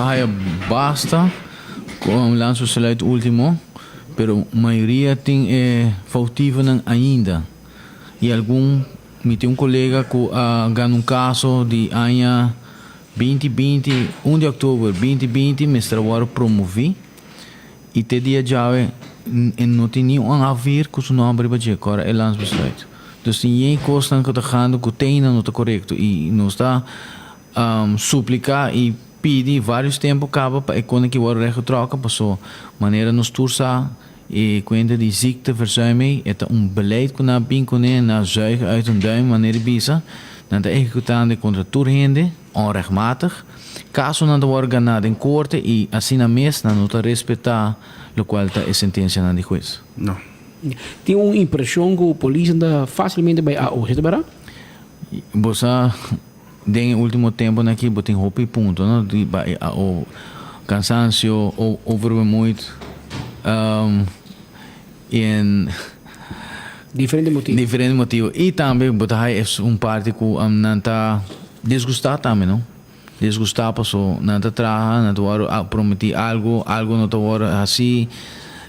Haya basta cu un landsbesluit ultimo, pero mayoria tin e foutivonan ainda. Y algun, mi tin un colega cu a gana un caso di aña 2020, 1 di october 2020 mester a worde promovi y te dia djawe e no tin ni un A4 cu su nomber riba dje, cora e landsbesluit. Dus tin yen cosnan cu ta gando cu te ainda no ta corecto y nos ta Supliká i pidi vários tempu kaba pa e kona ki wòrdu regetrokken, paso manera nos tur sa e kuenta di ziekteverzuim ei e ta un beleid ku nan a bin kuné, nan a zuig uit hun duim manera di bisa, nan ta ehekutando e kontra tur hende onrechtmatig, kasonan ta wòrdu ganá den korte i asina mes nan no ta respetá lokual ta e sentensianan di hues. No. Tin un impreshon ku polis nan ta fásilmente bai AO, si ta bèrdat? Bo sa. Den e ultimo temponan aki bo tin hopi punto no di bai o cansancio o oververmoeid en Diferente motibo. Diferente motibo y tambe bo ta haya un parti cu nan ta disgusta tambe no disgusta paso nan ta traha nan ta worde prometi algo algo no ta worde haci.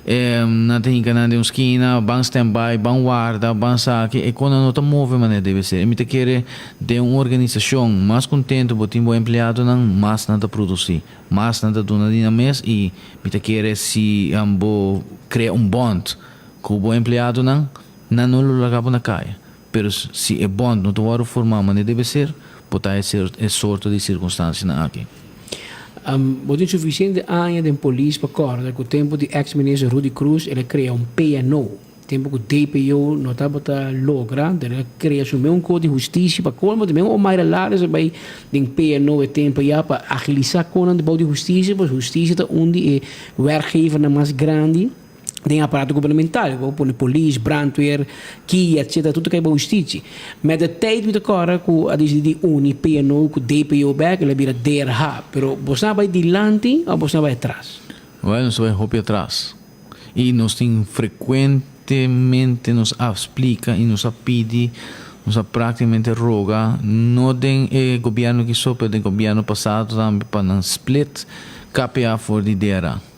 Nan ta hinka nan den un skina, ban stand by, ban warda, ban saki, e konan no ta move manera debe ser. E mi ta kere den un organisashon, mas kontentu bo tin bo empleadonan, mas nan ta produsí, mas nan ta duna di nan mes i mi ta kere si bo krea un bond ku bo empleadonan, nan no lo laga bo na kaya. Pero si e bond no ta wòrdu formá manera debe ser, por ta e e sorto di sirkunstansianan aki. Bo tin sufisiente aña den polis pa kòrda ku tempu di eks minister Rudy Croes el a krea un PNO. Tempu ku DPO no tabata logra, el a krea su meun kort di hustisia pa kolmo di meun Omayra Lares a bai den PNO e tempu ya pa agilisá konan di bou di hustisia, pasobra hustisia ta un di e wèrkgevernan mas grandi. Den aparato gubernamental, bo pone polis, brandweer, kia, etcetera, tur ta kai bou hustitie. Met de tijd mi ta kòrda ku a disidi di uni PNO ku DPO bèk, el a bira DRH. Pero bosnan a bai dilanti òf bosnan a bai atras? Wèl, nos a bai hopi atras. I nos tin frekuentemente nos a splika i nos a pidi, nos a práktikamente roga, no den e gobièrnu aki so, pero den gobièrnu pasado tambe pa nan split KPA for di DRH.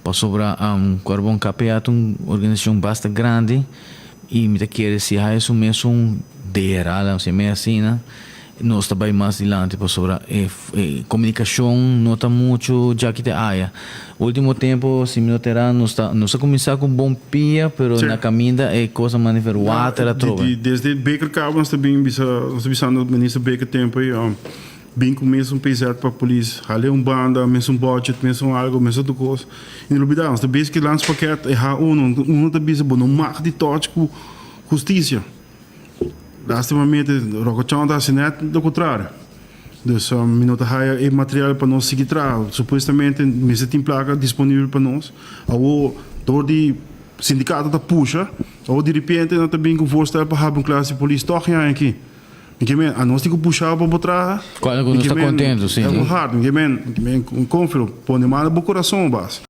Pasobra Cuarbon KPA ta un organisacion basta grandi y mi ta kere si haya su mesun dera, laga nos yam'e asina, nos ta bay mas dilanti pasobra e comunicacion no ta mucho djaki te aya. Ultimo tempo si mi no ta era nos ta nos a cuminsa cu bon pia pero na caminda e cos a manda verwater atrobe. Desde Baker caba nos ta bin bisa nos ta bisando minister Baker tempo ey. Bin ku mesun PZ pa polis, hale un banda, mesun budget, mesun algo, mesun tur kos. I no lubida, nos ta bezig ku e landspakket, e H1, uno ta bisa bo no mag di touch ku hustisia. Lastimamente, Rocochon ta hasi net lo kontrario. Dus mi no ta haya e material pa nos sigui traha. Supuestamente mester tin plaka disponibel pa nos. Awor dor di sindikato ta pusha, awor diripiente nan ta bin ku voorstel pa habri un klas di polis tòg e aña aki. Mi ke men, anos tin ku pusha bo pa bo traha. Cuando ku nos ta contento, si. Mi ke men, mi ke men, konfio, pone man na bo kurason, bas.